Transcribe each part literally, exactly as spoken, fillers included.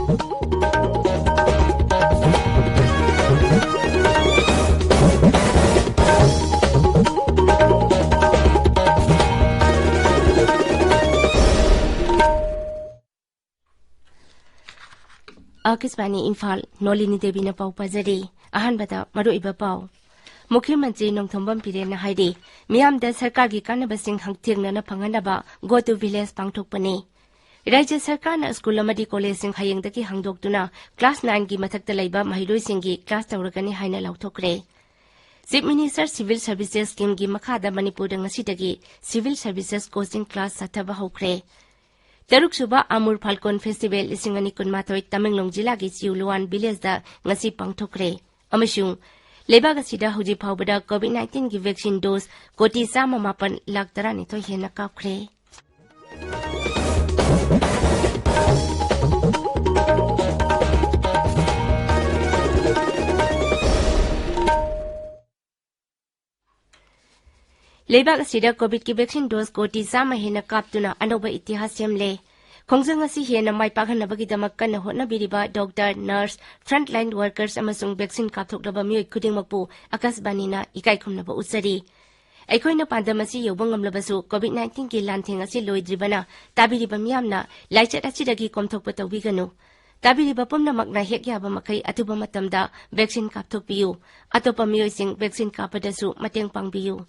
ꯑꯥꯀꯥꯁꯕꯥꯅꯤ ꯏꯝꯐꯥꯜ, ꯅꯣꯂꯤꯅꯤ ꯗꯦꯕꯤꯅ ꯄꯥꯎ ꯄꯥꯖꯔꯤ꯫ ꯑꯍꯥꯟꯕꯗ ꯃꯔꯨꯑꯣꯏꯕ ꯄꯥꯎ꯫ ꯃꯨꯈ꯭ꯌ ꯃꯟꯇ꯭ꯔꯤ ꯅꯣꯡꯊꯣꯝꯕꯝ ꯕꯤꯔꯦꯟꯅ ꯍꯥꯏꯔꯤ, ꯃꯤꯌꯥꯝꯗ ꯁꯔꯀꯥꯔꯒꯤ ꯀꯥꯟꯅꯕꯁꯤꯡ ꯍꯛꯊꯦꯡꯅꯅ ꯐꯪꯍꯟꯅꯕ Go to Village ꯄꯥꯡꯊꯣꯛꯄꯅꯤ꯫ ꯔꯥꯖ꯭ꯌ ꯁꯔꯀꯥꯔꯅ ꯁ꯭ꯀꯨꯜ ꯑꯃꯗꯤ ꯀꯣꯂꯦꯖꯁꯤꯡ ꯍꯌꯦꯡꯗꯒꯤ ꯍꯥꯡꯗꯣꯛꯇꯨꯅ class nineꯒꯤ ꯃꯊꯛꯇ ꯂꯩꯕ ꯃꯍꯩꯔꯣꯏꯁꯤꯡꯒꯤ class ꯇꯧꯔꯒꯅꯤ ꯍꯥꯏꯅ ꯂꯥꯎꯊꯣꯛꯈ꯭ꯔꯦ꯫ Chief Minister Civil Services Schemeꯒꯤ ꯃꯈꯥꯗ ꯃꯅꯤꯄꯨꯔꯗ ꯉꯁꯤꯗꯒꯤ Civil Services Coaching Class ꯆꯠꯊꯕ ꯍꯧꯈ꯭ꯔꯦ꯫ ꯇꯔꯨꯛꯁꯨꯕ Amur Falcon Festival ꯂꯤꯁꯤꯡ ꯑꯅꯤ ꯀꯨꯟꯃꯥꯊꯣꯏ ꯇꯃꯦꯡꯂꯣꯡ ꯖꯤꯂꯥꯒꯤ ꯆꯤꯎꯂꯨꯋꯥꯟ villageꯇ ꯉꯁꯤ ꯄꯥꯡꯊꯣꯛꯈ꯭ꯔꯦ꯫ ꯑꯃꯁꯨꯡ ꯂꯩꯕꯥꯛ ꯑꯁꯤꯗ ꯍꯧꯖꯤꯛ ꯐꯥꯎꯕꯗ COVID nineteenꯒꯤ vaccine dose ꯀꯣꯇꯤ ꯆꯥꯝꯃ ꯃꯥꯄꯟ ꯂꯥꯈ ꯇꯔꯥꯅꯤꯊꯣꯏ ꯍꯦꯟꯅ ꯀꯥꯞꯈ꯭ꯔꯦ꯫ ꯂꯩꯕꯥꯛ ꯑꯁꯤꯗ COVIDꯀꯤ vaccine dose ꯀꯣꯇꯤ ꯆꯥꯝꯃ ꯍꯦꯟꯅ ꯀꯥꯞꯇꯨꯅ ꯑꯅꯧꯕ ꯏꯇꯤꯍꯥꯁ ꯁꯦꯝꯂꯦ꯫ ꯈꯣꯡꯖꯪ ꯑꯁꯤ ꯍꯦꯟꯅ ꯃꯥꯏ ꯄꯥꯛꯍꯟꯅꯕꯒꯤꯗꯃꯛ ꯀꯟꯅ ꯍꯣꯠꯅꯕꯤꯔꯤꯕ doctor, nurse, frontline workers ꯑꯃꯁꯨꯡ vaccine ꯀꯥꯞꯊꯣꯛꯂꯕ ꯃꯤꯑꯣꯏ ꯈꯨꯗꯤꯡꯃꯛꯄꯨ ꯑꯥꯀꯥꯁꯕꯥꯅꯤꯅ ꯏꯀꯥꯏ ꯈꯨꯝꯅꯕ ꯎꯠꯆꯔꯤ꯫ ꯑꯩꯈꯣꯏꯅ ꯄꯥꯟꯗꯝ ꯑꯁꯤ ꯌꯧꯕ ꯉꯝꯂꯕꯁꯨ, COVID nineteenꯒꯤ ꯂꯥꯟꯊꯦꯡ ꯑꯁꯤ ꯂꯣꯏꯗ꯭ꯔꯤꯕꯅ ꯇꯥꯕꯤꯔꯤꯕ ꯃꯤꯌꯥꯝꯅ ꯂꯥꯏꯆꯠ ꯑꯁꯤꯗꯒꯤ ꯀꯣꯝꯊꯣꯛꯄ ꯇꯧꯕꯤꯒꯅꯨ꯫ ꯇꯥꯕꯤꯔꯤꯕ ꯄꯨꯝꯅꯃꯛꯅ ꯍꯦꯛ ꯌꯥꯕ ꯃꯈꯩ ꯑꯊꯨꯕ ꯃꯇꯝꯗ vaccine ꯀꯥꯞꯊꯣꯛꯄꯤꯌꯨ꯫ ꯑꯇꯣꯞꯄ ꯃꯤꯑꯣꯏꯁꯤꯡ vaccine ꯀꯥꯞꯄꯗꯁꯨ ꯃꯇꯦꯡ ꯄꯥꯡꯕꯤꯌꯨ꯫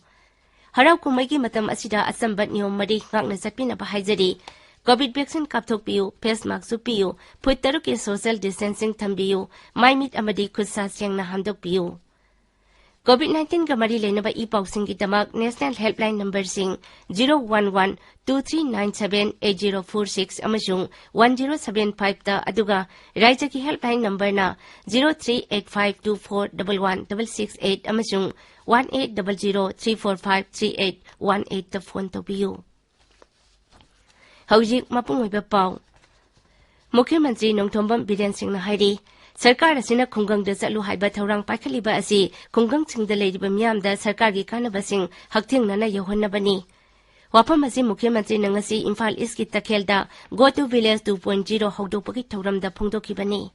ꯍꯔꯥꯎ ꯀꯨꯝꯍꯩꯒꯤ ꯃꯇꯝ ꯑꯁꯤꯗ ꯑꯆꯝꯕ ꯅꯤꯌꯣꯝ ꯃꯔꯤ ꯉꯥꯛꯅ ꯆꯠꯄꯤꯅꯕ ꯍꯥꯏꯖꯔꯤ꯫ COVID vaccine ꯀꯥꯞꯊꯣꯛꯄꯤꯌꯨ, face mask ꯎꯞꯄꯤꯌꯨ, ꯐꯨꯠ ꯇꯔꯨꯛꯀꯤ social distancing ꯊꯝꯕꯤꯌꯨ, ꯃꯥꯏ ꯃꯤꯠ ꯑꯃꯗꯤ ꯈꯨꯠ ꯁꯥ ꯁꯦꯡꯅ ꯍꯥꯝꯗꯣꯛꯄꯤꯌꯨ꯫ COVID nineteenꯒ ꯃꯔꯤ ꯂꯩꯅꯕ E ꯄꯥꯎꯁꯤꯡꯒꯤꯗꯃꯛ national helpline numberꯁꯤꯡ zero one one two three nine seven eight zero four six ꯑꯃꯁꯨꯡ one zero seven fiveꯇ, ꯑꯗꯨꯒ ꯔꯥꯏꯖ꯭ꯌꯒꯤ helpline numberꯅ zero three eight five two four double one double six eight ꯑꯃꯁꯨꯡ one eight double zero three four five three eight one eightꯇ phone ꯇꯧꯕꯤꯌꯨ꯫ ꯍꯧꯖꯤꯛ ꯃꯄꯨꯡ ꯑꯣꯏꯕ ꯄꯥꯎ꯫ ꯃꯨꯈ꯭ꯌ ꯃꯟꯇ꯭ꯔꯤ ꯅꯣꯡꯊꯣꯝꯕꯝ ꯕꯤꯔꯦꯟ ꯁꯤꯡꯅ ꯍꯥꯏꯔꯤ, ꯁꯔꯀꯥꯔ ꯑꯁꯤꯅ ꯈꯨꯡꯒꯪꯗ ꯆꯠꯂꯨ ꯍꯥꯏꯕ ꯊꯧꯔꯥꯡ ꯄꯥꯏꯈꯠꯂꯤꯕ ꯑꯁꯤ ꯈꯨꯡꯒꯪꯁꯤꯡꯗ ꯂꯩꯔꯤꯕ ꯃꯤꯌꯥꯝꯗ ꯁꯔꯀꯥꯔꯒꯤ ꯀꯥꯟꯅꯕꯁꯤꯡ ꯍꯛꯊꯦꯡꯅꯅ ꯌꯧꯍꯟꯅꯕꯅꯤ꯫ ꯋꯥꯐꯝ ꯑꯁꯤ ꯃꯨꯈ꯭ꯌ ꯃꯟꯇ꯭ꯔꯤꯅ ꯉꯁꯤ ꯏꯝꯐꯥꯜ ꯏꯁꯀꯤ ꯇꯈꯦꯜꯗ Go to Village two point zero ꯍꯧꯗꯣꯛꯄꯒꯤ ꯊꯧꯔꯝꯗ ꯐꯣꯡꯗꯣꯛꯈꯤꯕꯅꯤ꯫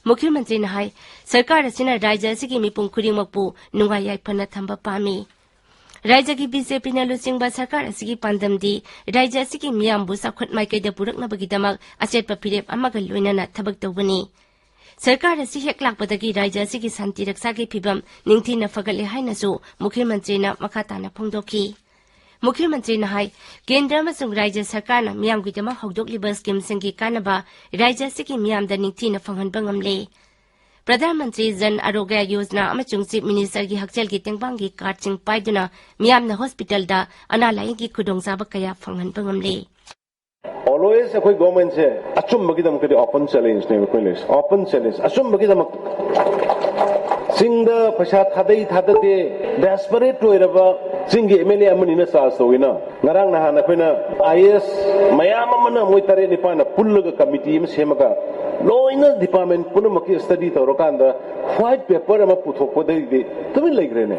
ꯃꯨꯈ꯭ꯌ ꯃꯟꯇ꯭ꯔꯤꯅ ꯍꯥꯏ, ꯁꯔꯀꯥꯔ ꯑꯁꯤꯅ ꯔꯥꯖ꯭ꯌ ꯑꯁꯤꯒꯤ ꯃꯤꯄꯨꯝ ꯈꯨꯗꯤꯡꯃꯛꯄꯨ ꯅꯨꯡꯉꯥꯏ ꯌꯥꯏꯐꯅ ꯊꯝꯕ ꯄꯥꯝꯃꯤ꯫ ꯔꯥꯖ꯭ꯌꯒꯤ ꯕꯤ ꯖꯦ ꯄꯤꯅ ꯂꯨꯆꯤꯡꯕ ꯁꯔꯀꯥꯔ ꯑꯁꯤꯒꯤ ꯄꯥꯟꯗꯝꯗꯤ ꯔꯥꯖ꯭ꯌ ꯑꯁꯤꯒꯤ ꯃꯤꯌꯥꯝꯕꯨ ꯆꯥꯎꯈꯠ ꯃꯥꯏꯀꯩꯗ ꯄꯨꯔꯛꯅꯕꯒꯤꯗꯃꯛ ꯑꯆꯦꯠꯄ ꯐꯤꯔꯦꯞ ꯑꯃꯒ ꯂꯣꯏꯅꯅ ꯊꯕꯛ ꯇꯧꯕꯅꯤ꯫ ꯁꯔꯀꯥꯔ ꯑꯁꯤ ꯍꯦꯛ ꯂꯥꯛꯄꯗꯒꯤ ꯔꯥꯖ꯭ꯌ ꯑꯁꯤꯒꯤ ꯁꯥꯟꯇꯤ ꯔꯛꯁꯥꯒꯤ ꯐꯤꯚꯝ ꯅꯤꯡꯊꯤꯅ ꯐꯒꯠꯂꯦ ꯍꯥꯏꯅꯁꯨ ꯃꯨꯈ꯭ꯌ ꯃꯟꯇ꯭ꯔꯤꯅ ꯃꯈꯥ ꯇꯥꯅ ꯐꯣꯡꯗꯣꯛꯈꯤ꯫ ꯃꯨꯈ꯭ꯌ ꯃꯟꯇ꯭ꯔꯤꯅ ꯍꯥꯏ, ꯀꯦꯟꯗ꯭ꯔ ꯑꯃꯁꯨꯡ ꯔꯥꯖ꯭ꯌ ꯁꯔꯀꯥꯔꯅ ꯃꯤꯌꯥꯝꯒꯤꯗꯃꯛ ꯍꯧꯗꯣꯛꯂꯤꯕ ꯁ꯭ꯀꯤꯝꯁꯤꯡꯒꯤ ꯀꯥꯟꯅꯕ ꯔꯥꯖ꯭ꯌ ꯑꯁꯤꯒꯤ ꯃꯤꯌꯥꯝꯗ ꯅꯤꯡꯊꯤꯅ ꯐꯪꯍꯟꯕ ꯉꯝꯂꯦ꯫ ꯄ꯭ꯔꯙꯥꯟ ꯃꯟꯇ꯭ꯔꯤ ꯖꯟ ꯑꯔꯣꯒ꯭ꯌ ꯌꯣꯖꯅꯥ ꯑꯃꯁꯨꯡ ꯆꯤꯐ ꯃꯤꯅꯤꯁꯇꯔꯒꯤ ꯍꯛꯁꯦꯜꯒꯤ ꯇꯦꯡꯕꯥꯡꯒꯤ ꯀꯥꯔꯗꯁꯤꯡ ꯄꯥꯏꯗꯨꯅ ꯃꯤꯌꯥꯝꯅ ꯍꯣꯁꯄꯤꯇꯥꯜꯗ ꯑꯅꯥ ꯂꯥꯌꯦꯡꯒꯤ ꯈꯨꯗꯣꯡꯆꯥꯕ ꯀꯌꯥ ꯐꯪꯍꯟꯕ ꯉꯝꯂꯦ꯫ Always ꯑꯩꯈꯣꯏ ꯒꯣꯔꯃꯦꯟꯁꯦ ꯑꯆꯨꯝꯕꯒꯤꯗꯃꯛꯇꯗꯤ open challengeꯅꯦꯕ ꯑꯩꯈꯣꯏ ꯂꯩꯔꯤꯁꯦ, open challenge, ꯑꯆꯨꯝꯕꯒꯤꯗꯃꯛ꯫ ꯆꯤꯡꯗ ꯄꯩꯁꯥ ꯊꯥꯗꯩ ꯊꯥꯗꯗꯦ, desperate ꯑꯣꯏꯔꯕ ꯆꯤꯡꯒꯤ ꯑꯦꯝ ꯑꯦꯜ ꯑꯦ ꯑꯃꯅꯤꯅ ꯆꯥꯔꯖ ꯇꯧꯋꯤꯅ꯫ ꯉꯔꯥꯡ ꯅꯍꯥꯟ ꯑꯩꯈꯣꯏꯅ ꯑꯥꯏ ꯑꯦ ꯑꯦꯁ ꯃꯌꯥꯝ ꯑꯃꯅ, ꯃꯣꯏ ꯇꯔꯦꯠ ꯅꯤꯄꯥꯜꯅ ꯄꯨꯜꯂꯒ ꯀꯃꯤꯇꯤ ꯑꯃ ꯁꯦꯝꯃꯒ ꯂꯣꯏꯅ ꯗꯤꯄꯥꯔꯠꯃꯦꯟ ꯄꯨꯝꯅꯃꯛꯀꯤ ꯁ꯭ꯇꯗꯤ ꯇꯧꯔꯀꯥꯟꯗ ꯋꯥꯏꯠ ꯄꯦꯄꯔ ꯑꯃ ꯄꯨꯊꯣꯛꯄꯗꯒꯤꯗꯤ ꯇꯨꯃꯤꯟ ꯂꯩꯈ꯭ꯔꯦꯅꯦ꯫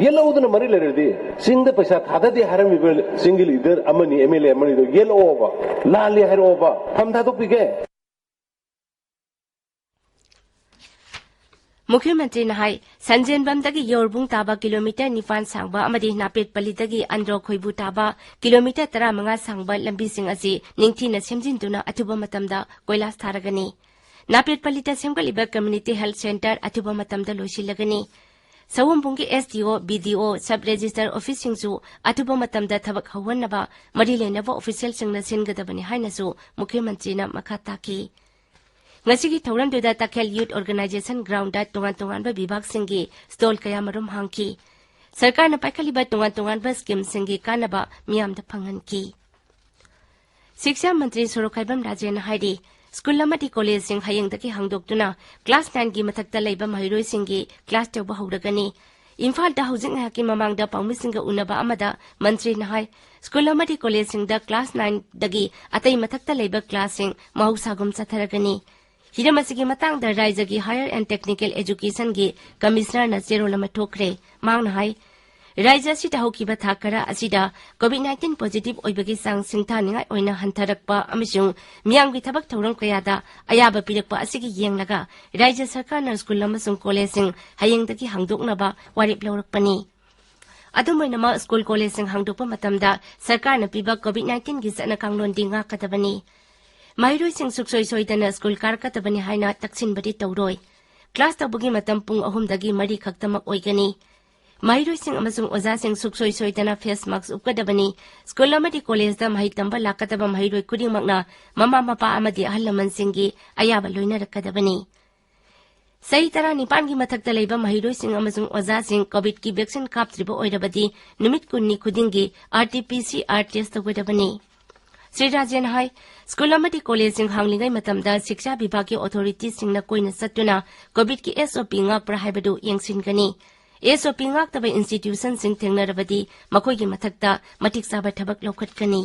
ꯌꯦꯠꯍꯧꯗꯅ ꯃꯔꯤ ꯂꯩꯔꯗꯤ, ꯆꯤꯡꯗ ꯄꯩꯁꯥ ꯊꯥꯗꯗꯦ ꯍꯥꯏꯔꯝꯃꯤꯕ ꯆꯤꯡꯒꯤ ꯂꯤꯗꯔ ꯑꯃꯅꯤ, ꯑꯦꯝ ꯑꯦꯜ ꯑꯦ ꯑꯃꯅꯤꯗꯣ ꯌꯦꯠꯂꯛꯑꯣꯕ, ꯂꯥꯜꯂꯤ ꯍꯥꯏꯔꯛꯑꯣꯕ, ꯐꯝ ꯊꯥꯗꯣꯛꯄꯤꯒꯦ꯫ ꯃꯨꯈ꯭ꯌ ꯃꯟꯇ꯭ꯔꯤꯅ ꯍꯥꯏ, ꯁꯟꯖꯦꯟꯕꯝꯗꯒꯤ ꯌꯧꯔꯕꯨꯡ ꯇꯥꯕ ꯀꯤꯂꯣꯃꯤꯇꯔ ꯅꯤꯄꯥꯟ ꯁꯥꯡꯕ ꯑꯃꯗꯤ ꯅꯥꯄꯦꯠꯄꯜꯂꯤꯗꯒꯤ ꯑꯟꯗ꯭ꯔꯣ ꯈꯣꯏꯕꯨ ꯇꯥꯕ ꯀꯤꯂꯣꯃꯤꯇꯔ ꯇꯔꯥꯃꯉꯥ ꯁꯥꯡꯕ ꯂꯝꯕꯤꯁꯤꯡ ꯑꯁꯤ ꯅꯤꯡꯊꯤꯅ ꯁꯦꯝꯖꯤꯟꯗꯨꯅ ꯑꯊꯨꯕ ꯃꯇꯝꯗ ꯀꯣꯏꯂꯥꯁ ꯊꯥꯔꯒꯅꯤ꯫ ꯅꯥꯄꯦꯠꯄꯜꯂꯤꯗ ꯁꯦꯝꯒꯠꯂꯤꯕ ꯀꯝꯃ꯭ꯌꯨꯅꯤꯇꯤ ꯍꯦꯜꯊ ꯁꯦꯟꯇꯔ ꯑꯊꯨꯕ ꯃꯇꯝꯗ ꯂꯣꯏꯁꯤꯜꯂꯒꯅꯤ꯫ ꯁꯑꯣꯝꯕꯨꯡꯒꯤ ꯑꯦꯁ ꯗꯤ ꯑꯣ, ꯕꯤ ꯗꯤ ꯑꯣ, ꯁꯕ ꯔꯦꯖꯤꯁꯇꯔ ꯑꯣꯐꯤꯁꯁꯤꯡꯁꯨ ꯑꯊꯨꯕ ꯃꯇꯝꯗ ꯊꯕꯛ ꯍꯧꯍꯟꯅꯕ ꯃꯔꯤ ꯂꯩꯅꯕ ꯑꯣꯐꯤꯁꯤꯌꯦꯜꯁꯤꯡꯅ ꯁꯤꯟꯒꯗꯕꯅꯤ ꯍꯥꯏꯅꯁꯨ ꯃꯨꯈ꯭ꯌ ꯃꯟꯇ꯭ꯔꯤꯅ ꯃꯈꯥ ꯇꯥꯈꯤ꯫ ꯉꯁꯤꯒꯤ ꯊꯧꯔꯝꯗꯨꯗ ꯇꯈꯦꯜ ꯌꯨꯊ ꯑꯣꯔꯒꯅꯥꯏꯖꯦꯁꯟ ꯒ꯭ꯔꯥꯎꯟꯗ ꯇꯣꯉꯥꯟ ꯇꯣꯉꯥꯟꯕ ꯕꯤꯚꯥꯒꯁꯤꯡꯒꯤ ꯁ꯭ꯇꯣꯜ ꯀꯌꯥꯃꯔꯨꯝ ꯍꯥꯡꯈꯤ꯫ ꯁꯔꯀꯥꯔꯅ ꯄꯥꯏꯈꯠꯂꯤꯕ ꯇꯣꯉꯥꯟ ꯇꯣꯉꯥꯟꯕ ꯁ꯭ꯀꯤꯝꯁꯤꯡꯒꯤ ꯀꯥꯟꯅꯕ ꯃꯤꯌꯥꯝꯗ ꯐꯪꯍꯟꯈꯤ꯫ ꯁꯤꯛꯁꯥ ꯃꯟꯇ꯭ꯔꯤ ꯁꯣꯔꯣꯛꯈꯥꯏꯕꯝ ꯔꯥꯖꯦꯟꯅ ꯍꯥꯏꯔꯤ, ꯁ꯭ꯀꯨꯜ ꯑꯃꯗꯤ ꯀꯣꯂꯦꯖꯁꯤꯡ ꯍꯌꯦꯡꯗꯒꯤ ꯍꯥꯡꯗꯣꯛꯇꯨꯅ ꯀ꯭ꯂꯥꯁ ꯅꯥꯏꯟꯒꯤ ꯃꯊꯛꯇ ꯂꯩꯕ ꯃꯍꯩꯔꯣꯏꯁꯤꯡꯒꯤ ꯀ꯭ꯂꯥꯁ ꯇꯧꯕ ꯍꯧꯔꯒꯅꯤ꯫ ꯏꯝꯐꯥꯜꯗ ꯍꯧꯖꯤꯛ ꯉꯥꯏꯍꯥꯛꯀꯤ ꯃꯃꯥꯡꯗ ꯄꯥꯎꯃꯤꯁꯤꯡꯒ ꯎꯅꯕ ꯑꯃꯗ ꯃꯟꯇ꯭ꯔꯤꯅ ꯍꯥꯏ, ꯁ꯭ꯀꯨꯜ ꯑꯃꯗꯤ ꯀꯣꯂꯦꯖꯁꯤꯡꯗ ꯀ꯭ꯂꯥꯁ ꯅꯥꯏꯟꯗꯒꯤ ꯑꯇꯩ ꯃꯊꯛꯇ ꯂꯩꯕ ꯀ꯭ꯂꯥꯁꯁꯤꯡ ꯃꯍꯧꯁꯥꯒꯨꯝ ꯆꯠꯊꯔꯒꯅꯤ꯫ ꯍꯤꯔꯝ ꯑꯁꯤꯒꯤ ꯃꯇꯥꯡꯗ ꯔꯥꯏꯖꯒꯤ ꯍꯥꯌꯔ ꯑꯦꯟ ꯇꯦꯛꯅꯤꯀꯦꯜ ꯑꯦꯖꯨꯀꯦꯁꯟꯒꯤ ꯀꯃꯤꯁꯅꯔꯅ ꯆꯦꯔꯣꯜ ꯑꯃ ꯊꯣꯛꯈ꯭ꯔꯦ꯫ ꯃꯍꯥꯛꯅ ꯍꯥꯏ, ꯔꯥꯖ꯭ꯌ ꯑꯁꯤꯗ ꯍꯧꯈꯤꯕ ꯊꯥ ꯈꯔ ꯑꯁꯤꯗ COVID nineteen positive ꯑꯣꯏꯕꯒꯤ ꯆꯥꯡ ꯁꯤꯡꯊꯥꯅꯤꯡꯉꯥꯏ ꯑꯣꯏꯅ ꯍꯟꯊꯔꯛꯄ ꯑꯃꯁꯨꯡ ꯃꯤꯌꯥꯝꯒꯤ ꯊꯕꯛ ꯊꯧꯔꯝ ꯀꯌꯥꯗ ꯑꯌꯥꯕ ꯄꯤꯔꯛꯄ ꯑꯁꯤꯒꯤ ꯌꯦꯡꯂꯒ ꯔꯥꯖ꯭ꯌ ꯁꯔꯀꯥꯔꯅ ꯁ꯭ꯀꯨꯜ ꯑꯃꯁꯨꯡ ꯀꯣꯂꯦꯖꯁꯤꯡ ꯍꯌꯦꯡꯗꯒꯤ ꯍꯥꯡꯗꯣꯛꯅꯕ ꯋꯥꯔꯦꯞ ꯂꯧꯔꯛꯄꯅꯤ꯫ ꯑꯗꯨꯝ ꯑꯣꯏꯅꯃꯛ, ꯁ꯭ꯀꯨꯜ ꯀꯣꯂꯦꯖꯁꯤꯡ ꯍꯥꯡꯗꯣꯛꯄ ꯃꯇꯝꯗ ꯁꯔꯀꯥꯔꯅ ꯄꯤꯕ COVID nineteen ꯒꯤ ꯆꯠꯅ ꯀꯥꯡꯂꯣꯟꯗꯤ ꯉꯥꯛꯀꯗꯕꯅꯤ꯫ ꯃꯍꯩꯔꯣꯏꯁꯤꯡ ꯁꯨꯛꯁꯣꯏ ꯁꯣꯏꯗꯅ ꯁ꯭ꯀꯨꯜ ꯀꯥꯔꯛꯀꯗꯕꯅꯤ ꯍꯥꯏꯅ ꯇꯛꯁꯤꯟꯕꯗꯤ ꯇꯧꯔꯣꯏ꯫ ꯀ꯭ꯂꯥꯁ ꯇꯧꯕꯒꯤ ꯃꯇꯝ ꯄꯨꯡ ꯑꯍꯨꯝꯗꯒꯤ ꯃꯔꯤ ꯈꯛꯇꯃꯛ ꯑꯣꯏꯒꯅꯤ꯫ ꯃꯍꯩꯔꯣꯏꯁꯤꯡ ꯑꯃꯁꯨꯡ ꯑꯣꯖꯥꯁꯤꯡ ꯁꯨꯛꯁꯣꯏ ꯁꯣꯏꯗꯅ ꯐꯦꯁ ꯃꯥꯛꯁ ꯎꯞꯀꯗꯕꯅꯤ꯫ ꯁ꯭ꯀꯨꯜ ꯑꯃꯗꯤ ꯀꯣꯂꯦꯖꯇ ꯃꯍꯩ ꯇꯝꯕ ꯂꯥꯛꯀꯗꯕ ꯃꯍꯩꯔꯣꯏ ꯈꯨꯗꯤꯡꯃꯛꯅ ꯃꯃꯥ ꯃꯄꯥ ꯑꯃꯗꯤ ꯑꯍꯜ ꯂꯃꯟꯁꯤꯡꯒꯤ ꯑꯌꯥꯕ ꯂꯣꯏꯅꯔꯛꯀꯗꯕꯅꯤ꯫ ꯆꯍꯤ ꯇꯔꯥꯅꯤꯄꯥꯟꯒꯤ ꯃꯊꯛꯇ ꯂꯩꯕ ꯃꯍꯩꯔꯣꯏꯁꯤꯡ ꯑꯃꯁꯨꯡ ꯑꯣꯖꯥꯁꯤꯡ ꯀꯣꯚꯤꯗꯀꯤ ꯚꯦꯛꯁꯤꯟ ꯀꯥꯞꯇ꯭ꯔꯤꯕ ꯑꯣꯏꯔꯕꯗꯤ ꯅꯨꯃꯤꯠ ꯀꯨꯟꯅꯤ ꯈꯨꯗꯤꯡꯒꯤ RT-PCR ꯇꯦꯁ ꯇꯧꯒꯗꯕꯅꯤ꯫ ꯁ꯭ꯔꯤ ꯔꯥꯖꯦꯟ ꯍꯥꯏ, ꯁ꯭ꯀꯨꯜ ꯑꯃꯗꯤ ꯀꯣꯂꯦꯖꯁꯤꯡ ꯍꯥꯡꯂꯤꯉꯩ ꯃꯇꯝꯗ ꯁꯤꯛꯁꯥ ꯕꯤꯚꯥꯒꯀꯤ ꯑꯣꯊꯣꯔꯤꯇꯤꯁꯤꯡꯅ ꯀꯣꯏꯅ ꯆꯠꯇꯨꯅ ꯀꯣꯚꯤꯗꯀꯤ SOP ꯉꯥꯛꯄ꯭ꯔꯥ ꯍꯥꯏꯕꯗꯨ ꯌꯦꯡꯁꯤꯟꯒꯅꯤ꯫ SOP ꯉꯥꯛꯇꯕ ꯏꯟꯁꯇꯤꯇ꯭ꯌꯨꯁꯟꯁꯤꯡ ꯊꯦꯡꯅꯔꯕꯗꯤ ꯃꯈꯣꯏꯒꯤ ꯃꯊꯛꯇ ꯃꯇꯤꯛ ꯆꯥꯕ ꯊꯕꯛ ꯂꯧꯈꯠꯀꯅꯤ꯫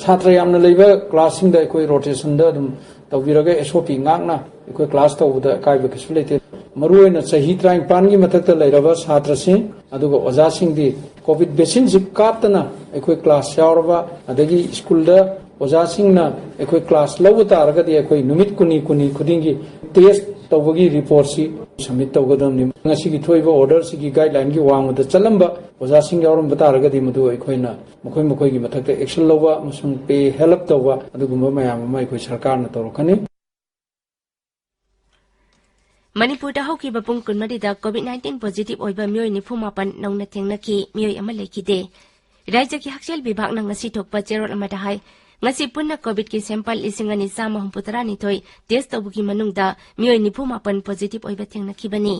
ꯁꯥꯇ꯭ꯔ ꯌꯥꯝꯅ ꯂꯩꯕ ꯀ꯭ꯂꯥꯁꯁꯤꯡꯗ ꯑꯩꯈꯣꯏ ꯔꯣꯇꯦꯁꯟꯗ ꯑꯗꯨꯝ ꯇꯧꯕꯤꯔꯒ SOP ꯉꯥꯛꯅ ꯑꯩꯈꯣꯏ ꯀ꯭ꯂꯥꯁ ꯇꯧꯕꯗ ꯑꯀꯥꯏꯕ ꯀꯩꯁꯨ ꯂꯩꯇꯦ꯫ ꯃꯔꯨꯑꯣꯏꯅ ꯆꯍꯤ ꯇꯔꯥꯅꯤꯄꯥꯟꯒꯤ ꯃꯊꯛꯇ ꯂꯩꯔꯕ ꯁꯥꯇ꯭ꯔꯁꯤꯡ, ꯑꯗꯨꯒ ꯑꯣꯖꯥꯁꯤꯡꯗꯤ ꯀꯣꯚꯤꯗ ꯚꯦꯛꯁꯤꯟꯁꯤ ꯀꯥꯞꯇꯅ ꯑꯩꯈꯣꯏ ꯀ꯭ꯂꯥꯁ ꯌꯥꯎꯔꯕ, ꯑꯗꯒꯤ ꯁ꯭ꯀꯨꯜꯗ ꯑꯣꯖꯥꯁꯤꯡꯅ ꯑꯩꯈꯣꯏ ꯀ꯭ꯂꯥꯁ ꯂꯧꯕ ꯇꯥꯔꯒꯗꯤ ꯑꯩꯈꯣꯏ ꯅꯨꯃꯤꯠ ꯀꯨꯟꯅꯤ, ꯀꯨꯟꯅꯤ ꯈꯨꯗꯤꯡꯒꯤ ꯇꯦꯁ ꯇꯧꯕꯒꯤ ꯔꯤꯄꯣꯔꯠꯁꯤ ꯁꯕꯃꯤꯠ ꯇꯧꯒꯗꯕꯅꯤ꯫ ꯉꯁꯤꯒꯤ ꯊꯣꯛꯏꯕ ꯑꯣꯔꯗꯔꯁꯤꯒꯤ ꯒꯥꯏꯗꯂꯥꯏꯟꯒꯤ ꯋꯥꯡꯃꯗ ꯆꯠꯂꯝꯕ ꯑꯣꯖꯥꯁꯤꯡ ꯌꯥꯎꯔꯝꯕ ꯇꯥꯔꯒꯗꯤ ꯃꯗꯨ ꯑꯩꯈꯣꯏꯅ ꯃꯈꯣꯏ ꯃꯈꯣꯏꯒꯤ ꯃꯊꯛꯇ ꯑꯦꯛꯁꯟ ꯂꯧꯕ ꯑꯃꯁꯨꯡ ꯄꯦ ꯍꯦꯜꯞ ꯇꯧꯕ, ꯑꯗꯨꯒꯨꯝꯕ ꯃꯌꯥꯝ ꯑꯃ ꯑꯩꯈꯣꯏ ꯁꯔꯀꯥꯔꯅ ꯇꯧꯔꯛꯀꯅꯤ꯫ ꯃꯅꯤꯄꯨꯔꯗ ꯍꯧꯈꯤꯕ ꯄꯨꯡ ꯀꯨꯟꯃꯔꯤꯗ ꯀꯣꯚꯤꯗ ꯅꯥꯏꯟꯇꯤꯟ ꯄꯣꯖꯤꯇꯤꯚ ꯑꯣꯏꯕ ꯃꯤꯑꯣꯏ ꯅꯤꯐꯨ ꯃꯥꯄꯟ ꯅꯧꯅ ꯊꯦꯡꯅꯈꯤ, ꯃꯤꯑꯣꯏ ꯑꯃ ꯂꯩꯈꯤꯗꯦ꯫ ꯔꯥꯖ꯭ꯌꯒꯤ ꯍꯛꯁꯦꯜ ꯕꯤꯚꯥꯒꯅ ꯉꯁꯤ ꯊꯣꯛꯄ ꯆꯦꯔꯣꯜ ꯑꯃꯗ ꯍꯥꯏ, ꯉꯁꯤ ꯄꯨꯟꯅ ꯀꯣꯚꯤꯗꯀꯤ ꯁꯦꯝꯄꯜ ꯂꯤꯁꯤꯡ ꯑꯅꯤ ꯆꯥꯝꯃ ꯍꯨꯝꯐꯨꯇꯔꯥ ꯅꯤꯊꯣꯏ ꯇꯦꯁ ꯇꯧꯕꯒꯤ ꯃꯅꯨꯡꯗ ꯃꯤꯑꯣꯏ ꯅꯤꯐꯨ ꯃꯥꯄꯟ ꯄꯣꯖꯤꯇꯤꯚ ꯑꯣꯏꯕ ꯊꯦꯡꯅꯈꯤꯕꯅꯤ꯫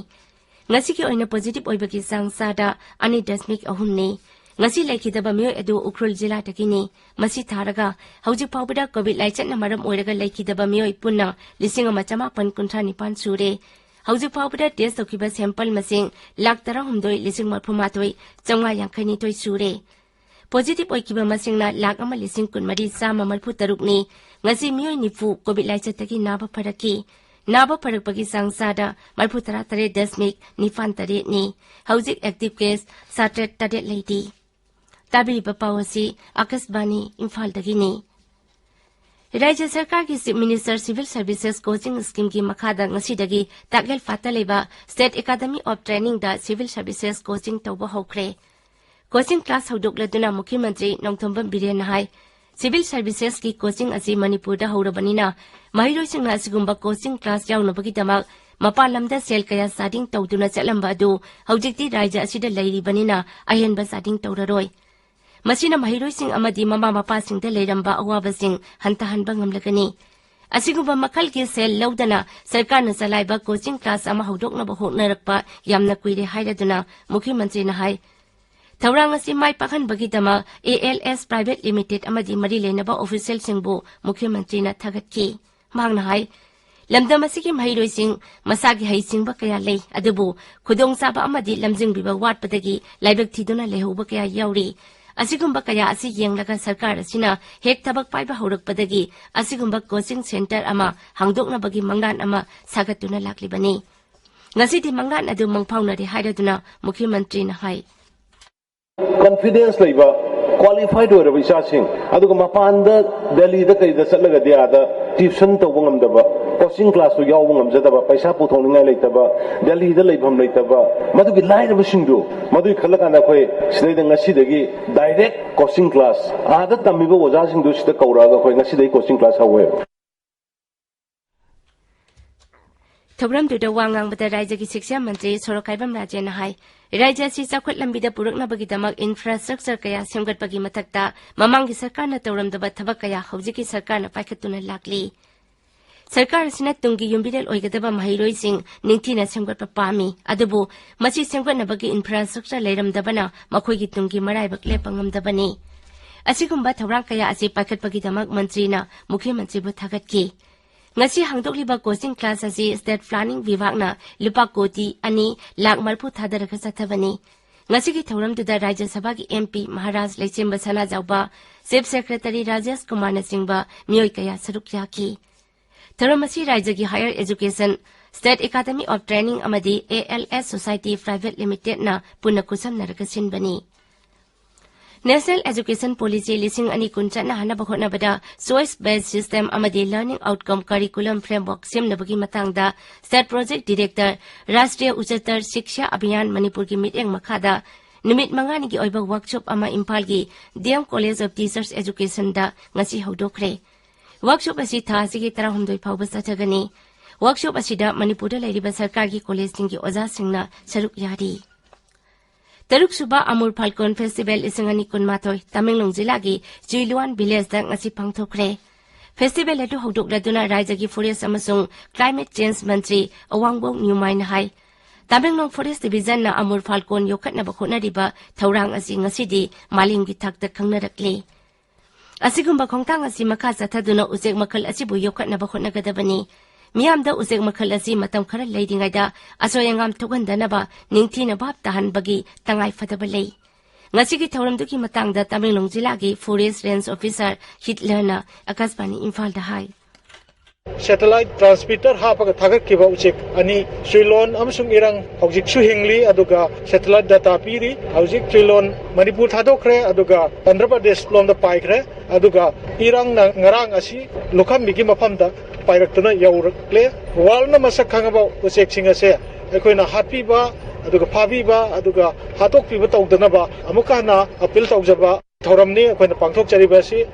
ꯉꯁꯤꯒꯤ ꯑꯣꯏꯅ ꯄꯣꯖꯤꯇꯤꯚ ꯑꯣꯏꯕꯒꯤ ꯆꯥꯡ ꯆꯥꯗ ꯑꯅꯤ ꯗꯁꯃꯤꯛ ꯑꯍꯨꯝꯅꯤ꯫ ꯉꯁꯤ ꯂꯩꯈꯤꯗꯕ ꯃꯤꯑꯣꯏ ꯑꯗꯨ ꯎꯈ꯭ꯔꯨꯜ ꯖꯤꯂꯥꯗꯒꯤꯅꯤ꯫ ꯃꯁꯤ ꯊꯥꯔꯒ ꯍꯧꯖꯤꯛ ꯐꯥꯎꯕꯗ ꯀꯣꯚꯤꯗ ꯂꯥꯏꯆꯠꯅ ꯃꯔꯝ ꯑꯣꯏꯔꯒ ꯂꯩꯈꯤꯗꯕ ꯃꯤꯑꯣꯏ ꯄꯨꯟꯅ ꯂꯤꯁꯤꯡ ꯑꯃ ꯆꯃꯥꯄꯟ ꯀꯨꯟꯊ꯭ꯔꯥ ꯅꯤꯄꯥꯟ ꯁꯨꯔꯦ꯫ ꯍꯧꯖꯤꯛ ꯐꯥꯎꯕꯗ ꯇꯦꯁ ꯇꯧꯈꯤꯕ ꯁꯦꯝꯄꯜ ꯃꯁꯤꯡ ꯂꯥꯈ ꯇꯔꯥꯍꯨꯝꯗꯣꯏ ꯂꯤꯁꯤꯡ ꯃꯔꯤꯐꯨ ꯃꯥꯊꯣꯏ ꯆꯥꯝꯃꯉꯥ ꯌꯥꯡꯈꯩ ꯅꯤꯊꯣꯏ ꯁꯨꯔꯦ꯫ ꯄꯣꯖꯤꯇꯤꯚ ꯑꯣꯏꯈꯤꯕ ꯃꯁꯤꯡꯅ ꯂꯥꯈ ꯑꯃ ꯂꯤꯁꯤꯡ ꯀꯨꯟꯃꯔꯤ ꯆꯥꯝꯃ ꯃꯔꯤꯐꯨ ꯇꯔꯨꯛꯅꯤ꯫ ꯉꯁꯤ ꯃꯤꯑꯣꯏ ꯅꯤꯐꯨ ꯀꯣꯚꯤꯗ ꯂꯥꯏꯆꯠꯇꯒꯤ ꯅꯥꯕ ꯐꯔꯛꯈꯤ꯫ ꯅꯥꯕ ꯐꯔꯛꯄꯒꯤ ꯆꯥꯡ ꯆꯥꯗ ꯃꯔꯤꯐꯨ ꯇꯔꯥ ꯇꯔꯦꯠ ꯗꯁꯃꯤꯛ ꯅꯤꯄꯥꯟ ꯇꯔꯦꯠꯅꯤ꯫ ꯍꯧꯖꯤꯛ active case ꯆꯥꯇ꯭ꯔꯦꯠ ꯇꯔꯦꯠ ꯂꯩꯔꯤ꯫ ꯇꯥꯕꯤꯔꯤꯕ ꯄꯥꯎ ꯑꯁꯤ ꯑꯀꯥꯁꯕꯥꯅꯤ ꯏꯝꯐꯥꯜꯗꯒꯤꯅꯤ꯫ ꯔꯥꯖ꯭ꯌ ꯁꯔꯀꯥꯔꯒꯤ Chief Minister Civil Services Coaching Schemeꯒꯤ ꯃꯈꯥꯗ ꯉꯁꯤꯗꯒꯤ ꯇꯥꯛꯌꯦꯜ ꯐꯥꯠꯇ ꯂꯩꯕ State Academy of Trainingꯗ Civil Services coaching ꯇꯧꯕ ꯍꯧꯈ꯭ꯔꯦ꯫ Coaching class ꯍꯧꯗꯣꯛꯂꯗꯨꯅ ꯃꯨꯈ꯭ꯌ ꯃꯟꯇ꯭ꯔꯤ ꯅꯣꯡꯊꯣꯝꯕꯝ ꯕꯤꯔꯦꯟꯅ ꯍꯥꯏ, Civil Servicesꯀꯤ coaching ꯑꯁꯤ ꯃꯅꯤꯄꯨꯔꯗ ꯍꯧꯔꯕꯅꯤꯅ ꯃꯍꯩꯔꯣꯏꯁꯤꯡꯅ ꯑꯁꯤꯒꯨꯝꯕ coaching class ꯌꯥꯎꯅꯕꯒꯤꯗꯃꯛ ꯃꯄꯥꯟ ꯂꯝꯗ ꯁꯦꯜ ꯀꯌꯥ ꯆꯥꯗꯤꯡ ꯇꯧꯗꯨꯅ ꯆꯠꯂꯝꯕ ꯑꯗꯨ ꯍꯧꯖꯤꯛꯇꯤ ꯔꯥꯖ꯭ꯌ ꯑꯁꯤꯗ ꯂꯩꯔꯤꯕꯅꯤꯅ ꯑꯍꯦꯟꯕ ꯆꯥꯗꯤꯡ ꯇꯧꯔꯔꯣꯏ꯫ ꯃꯁꯤꯅ ꯃꯍꯩꯔꯣꯏꯁꯤꯡ ꯑꯃꯗꯤ ꯃꯃꯥ ꯃꯄꯥꯁꯤꯡꯗ ꯂꯩꯔꯝꯕ ꯑꯋꯥꯕꯁꯤꯡ ꯍꯟꯊꯍꯟꯕ ꯉꯝꯂꯒꯅꯤ꯫ ꯑꯁꯤꯒꯨꯝꯕ ꯃꯈꯜꯒꯤ ꯁꯦꯜ ꯂꯧꯗꯅ ꯁꯔꯀꯥꯔꯅ ꯆꯂꯥꯏꯕ coaching class ꯑꯃ ꯍꯧꯗꯣꯛꯅꯕ ꯍꯣꯠꯅꯔꯛꯄ ꯌꯥꯝꯅ ꯀꯨꯏꯔꯦ ꯍꯥꯏꯔꯗꯨꯅ ꯃꯨꯈ꯭ꯌ ꯃꯟꯇ꯭ꯔꯤꯅ ꯍꯥꯏ, ꯊꯧꯔꯥꯡ ꯑꯁꯤ ꯃꯥꯏ ꯄꯥꯛꯍꯟꯕꯒꯤꯗꯃꯛ ALS Private Limited ꯑꯃꯗꯤ ꯃꯔꯤ ꯂꯩꯅꯕ officialꯁꯤꯡꯕꯨ ꯃꯨꯈ꯭ꯌ ꯃꯟꯇ꯭ꯔꯤꯅ ꯊꯥꯒꯠꯈꯤ꯫ ꯃꯍꯥꯛꯅ ꯍꯥꯏ, ꯂꯝꯗꯝ ꯑꯁꯤꯒꯤ ꯃꯍꯩꯔꯣꯏꯁꯤꯡ ꯃꯁꯥꯒꯤ ꯍꯩꯁꯤꯡꯕ ꯀꯌꯥ ꯂꯩ, ꯑꯗꯨꯕꯨ ꯈꯨꯗꯣꯡꯆꯥꯕ ꯑꯃꯗꯤ ꯂꯝꯖꯤꯡꯕꯤꯕ ꯋꯥꯠꯄꯗꯒꯤ ꯂꯥꯏꯕꯛ ꯊꯤꯗꯨꯅ ꯂꯩꯍꯧꯕ ꯀꯌꯥ ꯌꯥꯎꯔꯤ꯫ ꯑꯁꯤꯒꯨꯝꯕ ꯀꯌꯥ ꯑꯁꯤ ꯌꯦꯡꯂꯒ ꯁꯔꯀꯥꯔ ꯑꯁꯤꯅ ꯍꯦꯛ ꯊꯕꯛ ꯄꯥꯏꯕ ꯍꯧꯔꯛꯄꯗꯒꯤ ꯑꯁꯤꯒꯨꯝꯕ coaching centre ꯑꯃ ꯍꯥꯡꯗꯣꯛꯅꯕꯒꯤ ꯃꯪꯂꯥꯟ ꯑꯃ ꯁꯥꯒꯠꯇꯨꯅ ꯂꯥꯛꯂꯤꯕꯅꯤ꯫ ꯉꯁꯤꯗꯤ ꯃꯪꯂꯥꯟ ꯑꯗꯨ ꯃꯪꯐꯥꯎꯅꯔꯦ ꯍꯥꯏꯔꯗꯨꯅ ꯃꯨꯈ꯭ꯌ ꯃꯟꯇ꯭ꯔꯤꯅ ꯍꯥꯏ꯫ Confidence ꯂꯩꯕ, qualified ꯑꯣꯏꯔꯕ ꯏꯆꯥꯁꯤꯡ, ꯑꯗꯨꯒ ꯃꯄꯥꯟꯗ ꯗꯦꯜꯂꯤꯗ ꯀꯩꯗ ꯆꯠꯂꯒꯗꯤ ꯑꯥꯗ tuition ꯇꯧꯕ ꯉꯝꯗꯕ, coaching classꯇꯨ ꯌꯥꯎꯕ ꯉꯝꯖꯗꯕ, ꯄꯩꯁꯥ ꯄꯨꯊꯣꯛꯅꯤꯡꯉꯥꯏ ꯂꯩꯇꯕ, ꯗꯦꯜꯂꯤꯗ ꯂꯩꯐꯝ ꯂꯩꯇꯕ, ꯃꯗꯨꯒꯤ ꯂꯥꯏꯔꯕꯁꯤꯡꯗꯨ, ꯃꯗꯨꯒꯤ ꯈꯜꯂꯀꯥꯟꯗ ꯑꯩꯈꯣꯏ ꯁꯤꯗꯩꯗ ꯉꯁꯤꯗꯒꯤ direct coaching class, ꯑꯥꯗ ꯇꯝꯃꯤꯕ ꯑꯣꯖꯥꯁꯤꯡꯗꯨ ꯁꯤꯗ ꯀꯧꯔꯛꯑꯒ ꯑꯩꯈꯣꯏ ꯉꯁꯤꯗꯒꯤ coaching class ꯍꯧꯋꯦꯕ꯫ ꯊꯧꯔꯝꯗꯨꯗ ꯋꯥ ꯉꯥꯡꯕꯗ ꯔꯥꯖ꯭ꯌꯒꯤ ꯁꯤꯛꯁꯥ ꯃꯟꯇ꯭ꯔꯤ ꯁꯣꯔꯣꯛꯈꯥꯏꯕꯝ ꯔꯥꯖꯦꯟꯅ ꯍꯥꯏ, ꯔꯥꯖ꯭ꯌ ꯑꯁꯤ ꯆꯥꯎꯈꯠ ꯂꯝꯕꯤꯗ ꯄꯨꯔꯛꯅꯕꯒꯤꯗꯃꯛ infrastructure ꯀꯌꯥ ꯁꯦꯝꯒꯠꯄꯒꯤ ꯃꯊꯛꯇ ꯃꯃꯥꯡꯒꯤ ꯁꯔꯀꯥꯔꯅ ꯇꯧꯔꯝꯗꯕ ꯊꯕꯛ ꯀꯌꯥ ꯍꯧꯖꯤꯛꯀꯤ ꯁꯔꯀꯥꯔꯅ ꯄꯥꯏꯈꯠꯇꯨꯅ ꯂꯥꯛꯂꯤ꯫ ꯁꯔꯀꯥꯔ ꯑꯁꯤꯅ ꯇꯨꯡꯒꯤ ꯌꯨꯝꯕꯤꯔꯦꯜ ꯑꯣꯏꯒꯗꯕ ꯃꯍꯩꯔꯣꯏꯁꯤꯡ ꯅꯤꯡꯊꯤꯅ ꯁꯦꯝꯒꯠꯄ ꯄꯥꯝꯃꯤ, ꯑꯗꯨꯕꯨ ꯃꯁꯤ ꯁꯦꯝꯒꯠꯅꯕꯒꯤ infrastructure ꯂꯩꯔꯝꯗꯕꯅ ꯃꯈꯣꯏꯒꯤ ꯇꯨꯡꯒꯤ ꯃꯔꯥꯏꯕꯛ ꯂꯦꯞꯄ ꯉꯝꯗꯕꯅꯤ꯫ ꯑꯁꯤꯒꯨꯝꯕ ꯊꯧꯔꯥꯡ ꯀꯌꯥ ꯑꯁꯤ ꯄꯥꯏꯈꯠꯄꯒꯤꯗꯃꯛ ꯃꯟꯇ꯭ꯔꯤꯅ ꯃꯨꯈ꯭ꯌ ꯃꯟꯇ꯭ꯔꯤꯕꯨ ꯊꯥꯒꯠꯈꯤ꯫ ꯉꯁꯤ ꯍꯥꯡꯗꯣꯛꯂꯤꯕ coaching class ꯑꯁꯤ State Planning ꯕꯤꯚꯥꯒꯅ ꯂꯨꯄꯥ ꯀꯣꯇꯤ ꯑꯅꯤ ꯂꯥꯈ ꯃꯔꯤꯐꯨ ꯊꯥꯗꯔꯒ ꯆꯠꯊꯕꯅꯤ꯫ ꯉꯁꯤꯒꯤ ꯊꯧꯔꯝꯗꯨꯗ ꯔꯥꯖ꯭ꯌ ꯁꯚꯥꯒꯤ MP ꯃꯍꯥꯔꯥꯖ ꯂꯩꯁꯦꯝꯕ ꯁꯅꯥꯖꯥꯎꯕ, Chief Secretary ꯔꯥꯖꯦꯁ ꯀꯨꯃꯥꯔꯅꯆꯤꯡꯕ ꯃꯤꯑꯣꯏ ꯀꯌꯥ ꯁꯔꯨꯛ ꯌꯥꯈꯤ꯫ ꯊꯧꯔꯝ ꯑꯁꯤ ꯔꯥꯖ꯭ꯌꯒꯤ Higher Education, State Academy of Training ꯑꯃꯗꯤ A L S Society Private Limited ꯅ ꯄꯨꯟꯅ ꯈꯨꯠꯁꯝꯅꯔꯒ ꯁꯤꯟꯕꯅꯤ꯫ National Education Policy ꯂꯤꯁꯤꯡ ꯑꯅꯤ ꯀꯨꯟ ꯆꯠꯅꯍꯟꯅꯕ ꯍꯣꯠꯅꯕꯗ Choice Based System ꯑꯃꯗꯤ Learning Outcome Curriculum Framework ꯁꯦꯝꯅꯕꯒꯤ ꯃꯇꯥꯡꯗ State Project Director, Rashtriya Uchattar Shiksha Abhiyan ꯃꯅꯤꯄꯨꯔꯒꯤ ꯃꯤꯠꯌꯦꯡ ꯃꯈꯥꯗ ꯅꯨꯃꯤꯠ ꯃꯉꯥꯅꯤꯒꯤ ꯑꯣꯏꯕ workshop ꯑꯃ ꯏꯝꯐꯥꯜꯒꯤ D M College of Teachers Education ꯗ ꯉꯁꯤ ꯍꯧꯗꯣꯛꯈ꯭ꯔꯦ꯫ Workshop ꯑꯁꯤ ꯊꯥ ꯑꯁꯤꯒꯤ ꯇꯔꯥꯍꯨꯝꯗꯣꯏ ꯐꯥꯎꯕ ꯆꯠꯊꯒꯅꯤ꯫ Workshop ꯑꯁꯤꯗ ꯃꯅꯤꯄꯨꯔꯗ ꯂꯩꯔꯤꯕ ꯁꯔꯀꯥꯔꯒꯤ ꯀꯣꯂꯦꯖꯁꯤꯡꯒꯤ ꯑꯣꯖꯥꯁꯤꯡꯅ ꯁꯔꯨꯛ ꯌꯥꯔꯤ꯫ ꯇꯔꯨꯛꯁꯨꯕ Amur Falcon Festival ꯂꯤꯁꯤꯡ ꯑꯅꯤ ꯀꯨꯟꯃꯥꯊꯣꯏ ꯇꯃꯦꯡꯂꯣꯡ ꯖꯤꯂꯥꯒꯤ ꯆꯨꯏꯂꯨꯋꯥꯟ village ꯗ ꯉꯁꯤ ꯄꯥꯡꯊꯣꯛꯈ꯭ꯔꯦ꯫ Festival ꯑꯗꯨ ꯍꯧꯗꯣꯛꯂꯗꯨꯅ ꯔꯥꯖ꯭ꯌꯒꯤ Forest ꯑꯃꯁꯨꯡ Climate Change ꯃꯟꯇ꯭ꯔꯤ ꯑꯋꯥꯡꯕꯣꯛ ꯅ꯭ꯌꯨꯃꯥꯏꯅ ꯍꯥꯏ, ꯇꯃꯦꯡꯂꯣꯡ Forest Division ꯅ Amur Falcon ꯌꯣꯛꯈꯠꯅꯕ ꯍꯣꯠꯅꯔꯤꯕ ꯊꯧꯔꯥꯡ ꯑꯁꯤ ꯉꯁꯤꯗꯤ ꯃꯥꯂꯦꯝꯒꯤ ꯊꯥꯛꯇ ꯈꯪꯅꯔꯛꯂꯦ꯫ ꯑꯁꯤꯒꯨꯝꯕ ꯈꯣꯡꯊꯥꯡ ꯑꯁꯤ ꯃꯈꯥ ꯆꯠꯊꯗꯨꯅ ꯎꯆꯦꯛ ꯃꯈꯜ ꯑꯁꯤꯕꯨ ꯌꯣꯛꯈꯠꯅꯕ ꯍꯣꯠꯅꯒꯗꯕꯅꯤ꯫ ꯃꯤꯌꯥꯝꯗ ꯎꯆꯦꯛ ꯃꯈꯜ ꯑꯁꯤ ꯃꯇꯝ ꯈꯔ ꯂꯩꯔꯤꯉꯩꯗ ꯑꯁꯣꯏ ꯑꯉꯥꯝ ꯊꯣꯛꯍꯟꯗꯅꯕ ꯅꯤꯡꯊꯤꯅ ꯚꯥꯞ ꯇꯥꯍꯟꯕꯒꯤ ꯇꯉꯥꯏ ꯐꯗꯕ ꯂꯩ꯫ ꯉꯁꯤꯒꯤ ꯊꯧꯔꯝꯗꯨꯒꯤ ꯃꯇꯥꯡꯗ ꯇꯃꯦꯡꯂꯣꯡ ꯖꯤꯂꯥꯒꯤ Forest Range Officer ꯍꯤꯠꯂꯔꯅ ꯑꯀꯥꯁꯕꯥꯅꯤ ꯏꯝꯐꯥꯜꯗ ꯍꯥꯏ꯫ Satellite transmitter ꯍꯥꯞꯄꯒ ꯊꯥꯒꯠꯈꯤꯕ ꯎꯆꯦꯛ ꯑꯅꯤ, ꯆꯨꯏꯂꯣꯟ ꯑꯃꯁꯨꯡ ꯏꯔꯪ, ꯍꯧꯖꯤꯛꯁꯨ ꯍꯤꯡꯂꯤ, ꯑꯗꯨꯒ satellite data ꯄꯤꯔꯤ꯫ ꯍꯧꯖꯤꯛ ꯆꯨꯏꯂꯣꯟ ꯃꯅꯤꯄꯨꯔ ꯊꯥꯗꯣꯛꯈ꯭ꯔꯦ, ꯑꯗꯨꯒ ꯑꯟꯙ꯭ꯔ ꯄ꯭ꯔꯗꯦꯁ ꯂꯣꯝꯗ ꯄꯥꯏꯈ꯭ꯔꯦ, ꯑꯗꯨꯒ ꯏꯔꯪꯅ ꯉꯔꯥꯡ ꯑꯁꯤ ꯂꯨꯈꯝꯕꯤꯒꯤ ꯃꯐꯝꯗ ꯄꯥꯏꯔꯛꯇꯨꯅ ꯌꯧꯔꯛꯂꯦ꯫ World ꯅ ꯃꯁꯛ ꯈꯪꯉꯕ ꯎꯆꯦꯛꯁꯤꯡ ꯑꯁꯦ ꯑꯩꯈꯣꯏꯅ ꯍꯥꯠꯄꯤꯕ, ꯑꯗꯨꯒ ꯐꯥꯕꯤꯕ, ꯑꯗꯨꯒ ꯍꯥꯠꯇꯣꯛꯄꯤꯕ ꯇꯧꯗꯅꯕ ꯑꯃꯨꯛꯀ ꯍꯟꯅ appeal ꯇꯧꯖꯕ ꯊꯧꯔꯝꯅꯤ ꯑꯩꯈꯣꯏꯅ ꯄꯥꯡꯊꯣꯛꯆꯔꯤꯕ ꯑꯁꯤ꯫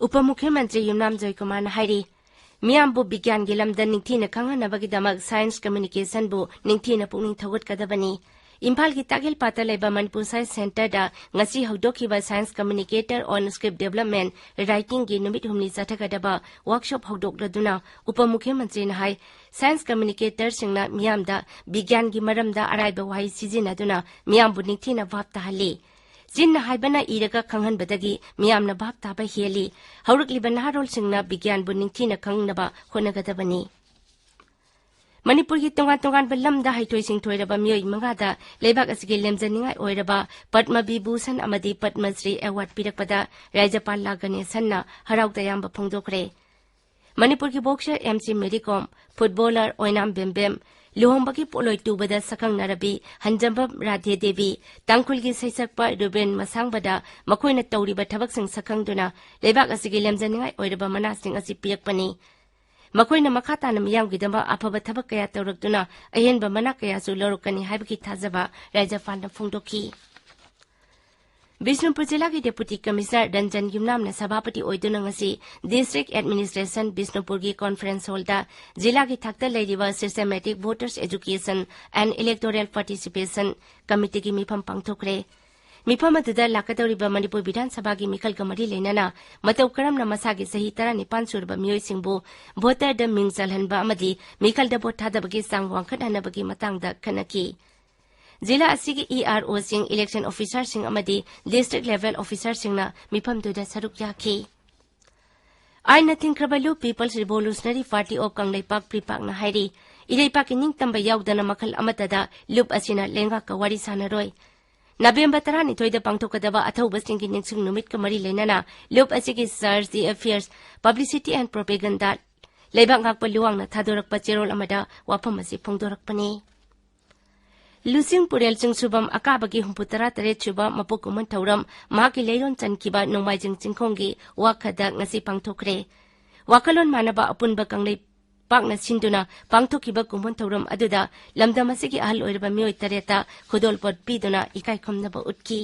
ꯎꯄ ꯃꯨꯈ꯭ꯌ ꯃꯟꯇ꯭ꯔꯤ ꯌꯨꯝꯅꯥꯝ ꯖꯣꯏꯀꯨꯃꯥꯔꯅ ꯍꯥꯏꯔꯤ, ꯃꯤꯌꯥꯝꯕꯨ ꯕꯤꯒ꯭ꯌꯥꯟꯒꯤ ꯂꯝꯗ ꯅꯤꯡꯊꯤꯅ ꯈꯪꯍꯟꯅꯕꯒꯤꯗꯃꯛ science communication ꯕꯨ ꯅꯤꯡꯊꯤꯅ ꯄꯨꯛꯅꯤꯡ ꯊꯧꯒꯠꯀꯗꯕꯅꯤ꯫ ꯏꯝꯐꯥꯜꯒꯤ ꯇꯥꯒꯤꯜꯄꯥꯠꯇ ꯂꯩꯕ ꯃꯅꯤꯄꯨꯔ Science Centre ꯗ ꯉꯁꯤ ꯍꯧꯗꯣꯛꯈꯤꯕ Science Communicator on Script Development Writing ꯒꯤ ꯅꯨꯃꯤꯠ ꯍꯨꯝꯅꯤ ꯆꯠꯊꯒꯗꯕ workshop ꯍꯧꯗꯣꯛꯂꯗꯨꯅ ꯎꯄ ꯃꯨꯈ꯭ꯌ ꯃꯟꯇ꯭ꯔꯤꯅ ꯍꯥꯏ, science communicator ꯁꯤꯡꯅ ꯃꯤꯌꯥꯝꯗ ꯕꯤꯒ꯭ꯌꯥꯟꯒꯤ ꯃꯔꯝꯗ ꯑꯔꯥꯏꯕ ꯋꯥꯍꯩ ꯁꯤꯖꯤꯟꯅꯗꯨꯅ ꯃꯤꯌꯥꯝꯕꯨ ꯅꯤꯡꯊꯤꯅ ꯚꯥꯞ ꯇꯥꯍꯜꯂꯤ꯫ ꯆꯤꯟꯅ ꯍꯥꯏꯕꯅ ꯏꯔꯒ ꯈꯪꯍꯟꯕꯗꯒꯤ ꯃꯤꯌꯥꯝꯅ ꯚꯥꯞ ꯇꯥꯕ ꯍꯦꯜꯂꯤ꯫ ꯍꯧꯔꯛꯂꯤꯕ ꯅꯍꯥꯔꯣꯜꯁꯤꯡꯅ ꯕꯤꯒ꯭ꯌꯥꯟꯕꯨ ꯅꯤꯡꯊꯤꯅ ꯈꯪꯅꯕ ꯍꯣꯠꯅꯒꯗꯕꯅꯤ꯫ ꯃꯅꯤꯄꯨꯔꯒꯤ ꯇꯣꯉꯥꯟ ꯇꯣꯉꯥꯟꯕ ꯂꯝꯗ ꯍꯩꯊꯣꯏ ꯁꯤꯡꯊꯣꯏꯔꯕ ꯃꯤꯑꯣꯏ ꯃꯉꯥꯗ ꯂꯩꯕꯥꯛ ꯑꯁꯤꯒꯤ ꯂꯦꯝꯖꯅꯤꯡꯉꯥꯏ ꯑꯣꯏꯔꯕ ꯄꯗꯃ ꯕꯤꯚꯨꯁꯟ ꯑꯃꯗꯤ ꯄꯗꯃ ꯁ꯭ꯔꯤ ꯑꯦꯋꯥꯔꯗ ꯄꯤꯔꯛꯄꯗ ꯔꯥꯖ꯭ꯌꯄꯥꯜ ꯂꯥ ꯒꯅꯦꯁꯟꯅ ꯍꯔꯥꯎ ꯇꯌꯥꯝꯕ ꯐꯣꯡꯗꯣꯛꯈ꯭ꯔꯦ꯫ ꯃꯅꯤꯄꯨꯔꯒꯤ ꯕꯣꯛꯁꯔ ꯑꯦꯝ ꯁꯤ ꯃꯦꯔꯤ ꯀꯣꯝ, ꯐꯨꯠꯕꯣꯂꯔ ꯑꯣꯏꯅꯥꯝ ꯕꯦꯝꯕꯦꯝ, ꯂꯨꯍꯣꯡꯕꯒꯤ ꯄꯣꯠꯂꯣꯏ ꯇꯨꯕꯗ ꯁꯛꯈꯪꯅꯔꯕꯤ ꯍꯟꯖꯝꯕꯝ ꯔꯥꯙꯦ ꯗꯦꯕꯤ, ꯇꯥꯡꯈꯨꯜꯒꯤ ꯁꯩꯁꯛꯄ ꯔꯨꯕꯦꯟ ꯃꯁꯥꯡꯕꯗ ꯃꯈꯣꯏꯅ ꯇꯧꯔꯤꯕ ꯊꯕꯛꯁꯤꯡ ꯁꯛꯈꯪꯗꯨꯅ ꯂꯩꯕꯥꯛ ꯑꯁꯤꯒꯤ ꯂꯦꯝꯖꯅꯤꯡꯉꯥꯏ ꯑꯣꯏꯔꯕ ꯃꯅꯥꯁꯤꯡ ꯑꯁꯤ ꯄꯤꯔꯛꯄꯅꯤ꯫ ꯃꯈꯣꯏꯅ ꯃꯈꯥ ꯇꯥꯅ ꯃꯤꯌꯥꯝꯒꯤꯗꯃꯛ ꯑꯐꯕ ꯊꯕꯛ ꯀꯌꯥ ꯇꯧꯔꯛꯇꯨꯅ ꯑꯍꯦꯟꯕ ꯃꯅꯥ ꯀꯌꯥꯁꯨ ꯂꯧꯔꯛꯀꯅꯤ ꯍꯥꯏꯕꯒꯤ ꯊꯥꯖꯕ ꯔꯥꯖ꯭ꯌꯄꯥꯜꯅ ꯐꯣꯡꯗꯣꯛꯈꯤ꯫ ꯕꯤꯁꯅꯨꯄꯨꯔ ꯖꯤꯂꯥꯒꯤ ꯗꯦꯄꯨꯇꯤ ꯀꯃꯤꯁꯅꯔ ꯔꯟꯖꯟ ꯌꯨꯝꯅꯥꯝꯅ ꯁꯚꯥꯄꯇꯤ ꯑꯣꯏꯗꯨꯅ ꯉꯁꯤ ꯗꯤꯁꯇ꯭ꯔꯤꯛ ꯑꯦꯗꯃꯤꯅꯤꯁꯇ꯭ꯔꯦꯁꯟ ꯕꯤꯁꯅꯨꯄꯨꯔꯒꯤ ꯀꯣꯟꯐꯔꯦꯟꯁ ꯍꯣꯜꯗ ꯖꯤꯂꯥꯒꯤ ꯊꯥꯛꯇ ꯂꯩꯔꯤꯕ Systematic Voters Education and Electoral Participation Committeeꯒꯤ ꯃꯤꯐꯝ ꯄꯥꯡꯊꯣꯛꯈ꯭ꯔꯦ꯫ ꯃꯤꯐꯝ ꯑꯗꯨꯗ ꯂꯥꯛꯀꯗꯧꯔꯤꯕ ꯃꯅꯤꯄꯨꯔ ꯕꯤꯙꯥꯟ ꯁꯚꯥꯒꯤ ꯃꯤꯈꯜꯒ ꯃꯔꯤ ꯂꯩꯅꯅ ꯃꯇꯧ ꯀꯔꯝꯅ ꯃꯁꯥꯒꯤ ꯆꯍꯤ ꯇꯔꯥꯅꯤꯄꯥꯟ ꯁꯨꯔꯕ ꯃꯤꯑꯣꯏꯁꯤꯡꯕꯨ ꯚꯣꯇꯔꯗ ꯃꯤꯡ ꯆꯜꯍꯟꯕ ꯑꯃꯗꯤ ꯃꯤꯈꯜꯗ ꯚꯣꯠ ꯊꯥꯗꯕꯒꯤ ꯆꯥꯡ ꯋꯥꯡꯈꯠꯍꯟꯅꯕꯒꯤ ꯃꯇꯥꯡꯗ ꯈꯟꯅꯈꯤ꯫ ꯖꯤꯂꯥ ꯑꯁꯤꯒꯤ ꯏ ꯑꯥꯔ ꯑꯣꯁꯤꯡ, ꯏꯂꯦꯛꯁꯟ ꯑꯣꯐꯤꯁꯥꯔꯁꯤꯡ ꯑꯃꯗꯤ ꯗꯤꯁꯇ꯭ꯔꯤꯛ ꯂꯦꯚꯦꯜ ꯑꯣꯐꯤꯁꯥꯔꯁꯤꯡꯅ ꯃꯤꯐꯝꯗꯨꯗ ꯁꯔꯨꯛ ꯌꯥꯈꯤ꯫ ꯑꯥꯏꯟꯅ ꯊꯤꯡꯈ꯭ꯔꯕ ꯂꯨꯞ People's Revolutionary Party of Kangleipak, ꯄ꯭ꯔꯤꯄꯥꯛꯅ ꯍꯥꯏꯔꯤ, ꯏꯔꯩꯄꯥꯛꯀꯤ ꯅꯤꯡꯇꯝꯕ ꯌꯥꯎꯗꯅ ꯃꯈꯜ ꯑꯃꯠꯇꯗ ꯂꯨꯞ ꯑꯁꯤꯅ ꯂꯩꯉꯥꯛꯀ ꯋꯥꯔꯤ ꯁꯥꯟꯅꯔꯣꯏ꯫ ꯅꯕꯦꯝꯕꯔ ꯇꯔꯥꯅꯤꯊꯣꯏꯗ ꯄꯥꯡꯊꯣꯛꯀꯗꯕ ꯑꯊꯧꯕꯁꯤꯡꯒꯤ ꯅꯤꯡꯁꯤꯡ ꯅꯨꯃꯤꯠꯀ ꯃꯔꯤ ꯂꯩꯅꯅ ꯂꯨꯞ ꯑꯁꯤꯒꯤ Charge d'Affaires, Publicity and Propaganda, ꯂꯩꯕꯥꯛ ꯉꯥꯛꯄ ꯂꯨꯋꯥꯡꯅ ꯊꯥꯗꯣꯔꯛꯄ ꯆꯦꯔꯣꯜ ꯑꯃꯗ ꯋꯥꯐꯝ ꯑꯁꯤ ꯐꯣꯡꯗꯣꯔꯛꯄꯅꯤ꯫ ꯂꯨꯆꯤꯡ ꯄꯨꯔꯦꯜ ꯆꯤꯡꯁꯨꯕꯝ ꯑꯀꯥꯕꯒꯤ ꯍꯨꯝꯐꯨꯇꯔꯥ ꯇꯔꯦꯠ ꯁꯨꯕ ꯃꯄꯣꯛ ꯀꯨꯝꯑꯣꯟ ꯊꯧꯔꯝ ꯃꯍꯥꯛꯀꯤ ꯂꯩꯔꯣꯟ ꯆꯟꯈꯤꯕ ꯅꯣꯡꯃꯥꯏꯖꯤꯡ ꯆꯤꯡꯈꯣꯡꯒꯤ ꯋꯥꯈꯗ ꯉꯁꯤ ꯄꯥꯡꯊꯣꯛꯈ꯭ꯔꯦ꯫ ꯋꯥꯈꯜꯂꯣꯟ ꯃꯥꯟꯅꯕ ꯑꯄꯨꯟꯕ ꯀꯪꯂꯩꯄꯥꯛꯅ ꯁꯤꯟꯗꯨꯅ ꯄꯥꯡꯊꯣꯛꯈꯤꯕ ꯀꯨꯝꯑꯣꯟ ꯊꯧꯔꯝ ꯑꯗꯨꯗ ꯂꯝꯗꯝ ꯑꯁꯤꯒꯤ ꯑꯍꯜ ꯑꯣꯏꯔꯕ ꯃꯤꯑꯣꯏ ꯇꯔꯦꯠꯇ ꯈꯨꯗꯣꯜꯄꯣꯠ ꯄꯤꯗꯨꯅ ꯏꯀꯥꯏ ꯈꯨꯝꯅꯕ ꯎꯠꯈꯤ꯫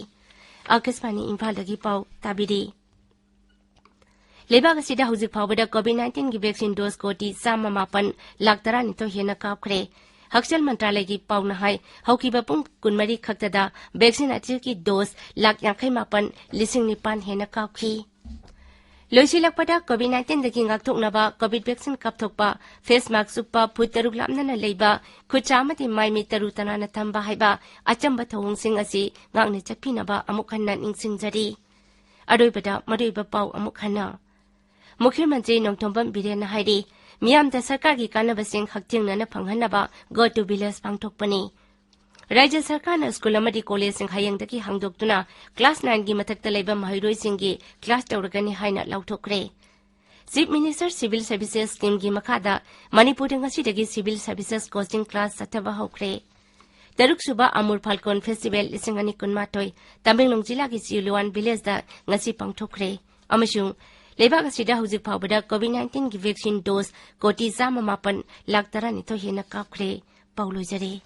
ꯑꯥꯀꯥꯁꯕꯥꯅꯤ ꯏꯝꯐꯥꯜꯗꯒꯤ ꯄꯥꯎ ꯇꯥꯕꯤꯔꯤ꯫ ꯂꯩꯕꯥꯛ ꯑꯁꯤꯗ ꯍꯧꯖꯤꯛ ꯐꯥꯎꯕꯗ COVID nineteenꯒꯤ vaccine dose ꯀꯣꯇꯤ ꯆꯥꯝꯃ ꯃꯥꯄꯟ ꯂꯥꯈ ꯇꯔꯥꯅꯤꯊꯣꯏ ꯍꯦꯟꯅ ꯀꯥꯞꯈ꯭ꯔꯦ꯫ ꯍꯛꯁꯦꯜ ꯃꯟꯇ꯭ꯔꯥꯂꯌꯒꯤ ꯄꯥꯎꯅ ꯍꯥꯏ, ꯍꯧꯈꯤꯕ ꯄꯨꯡ ꯀꯨꯟꯃꯔꯤ ꯈꯛꯇꯗ vaccine ꯑꯁꯤꯒꯤ dose ꯂꯥꯈ ꯌꯥꯡꯈꯩ ꯃꯥꯄꯟ ꯂꯤꯁꯤꯡ ꯅꯤꯄꯥꯟ ꯍꯦꯟꯅ ꯀꯥꯞꯈꯤ꯫ ꯂꯣꯏꯁꯤꯜꯂꯛꯄꯗ COVID nineteenꯗꯒꯤ ꯉꯥꯛꯊꯣꯛꯅꯕ COVID vaccine ꯀꯥꯞꯊꯣꯛꯄ, face mask ꯎꯞꯄ, ꯐꯨꯠ ꯇꯔꯨꯛ ꯂꯥꯞꯅꯅ ꯂꯩꯕ, ꯈꯨꯠꯁꯥ ꯑꯃꯗꯤ ꯃꯥꯏ ꯃꯤꯠ ꯇꯔꯨ ꯇꯅꯥꯟꯅ ꯊꯝꯕ ꯍꯥꯏꯕ ꯑꯆꯝꯕ ꯊꯧꯑꯣꯡꯁꯤꯡ ꯑꯁꯤ ꯉꯥꯛꯅ ꯆꯠꯄꯤꯅꯕ ꯑꯃꯨꯛ ꯍꯟꯅ ꯅꯤꯡꯁꯤꯡꯖꯔꯤ꯫ ꯑꯔꯣꯏꯕꯗ ꯃꯔꯨꯑꯣꯏꯕ ꯄꯥꯎ ꯑꯃꯨꯛ ꯍꯟꯅ꯫ ꯃꯨꯈ꯭ꯌ ꯃꯟꯇ꯭ꯔꯤ ꯅꯣꯡꯊꯣꯝꯕꯝ ꯕꯤꯔꯦꯟꯅ ꯍꯥꯏꯔꯤ, ꯃꯤꯌꯥꯝꯗ ꯁꯔꯀꯥꯔꯒꯤ ꯀꯥꯟꯅꯕꯁꯤꯡ ꯍꯛꯊꯦꯡꯅꯅ ꯐꯪꯍꯟꯅꯕ Go to Village ꯄꯥꯡꯊꯣꯛꯄꯅꯤ꯫ ꯔꯥꯖ꯭ꯌ ꯁꯔꯀꯥꯔꯅ ꯁ꯭ꯀꯨꯜ ꯑꯃꯗꯤ ꯀꯣꯂꯦꯖꯁꯤꯡ ꯍꯌꯦꯡꯗꯒꯤ ꯍꯥꯡꯗꯣꯛꯇꯨꯅ ꯀ꯭ꯂꯥꯁ ꯅꯥꯏꯟꯒꯤ ꯃꯊꯛꯇ ꯂꯩꯕ ꯃꯍꯩꯔꯣꯏꯁꯤꯡꯒꯤ ꯀ꯭ꯂꯥꯁ ꯇꯧꯔꯒꯅꯤ ꯍꯥꯏꯅ ꯂꯥꯎꯊꯣꯛꯈ꯭ꯔꯦ꯫ Chief Minister Civil Services Scheme ꯒꯤ ꯃꯈꯥꯗ ꯃꯅꯤꯄꯨꯔꯗ ꯉꯁꯤꯗꯒꯤ Civil Services Coaching Class ꯆꯠꯊꯕ ꯍꯧꯈ꯭ꯔꯦ꯫ ꯇꯔꯨꯛꯁꯨꯕ Amur Falcon Festival ꯂꯤꯁꯤꯡ ꯑꯅꯤ ꯀꯨꯟꯃꯥꯊꯣꯏ ꯇꯃꯦꯡꯂꯣꯡ ꯖꯤꯂꯥꯒꯤ ꯆꯤꯂꯨꯋꯥꯟ ꯚꯤꯂꯦꯖꯇ ꯉꯁꯤ ꯄꯥꯡꯊꯣꯛꯈ꯭ꯔꯦ꯫ ꯑꯃꯁꯨꯡ ꯂꯩꯕꯥꯛ ꯑꯁꯤꯗ ꯍꯧꯖꯤꯛ ꯐꯥꯎꯕꯗ COVID nineteen ꯒꯤ vaccine dose ꯀꯣꯇꯤ ꯆꯥꯝꯃ ꯃꯥꯄꯟ ꯂꯥꯈ ꯇꯔꯥꯅꯤꯊꯣꯏ ꯍꯦꯟꯅ ꯀꯥꯞꯈ꯭ꯔꯦ꯫ ꯄꯥꯎ ꯂꯣꯏꯖꯔꯦ꯫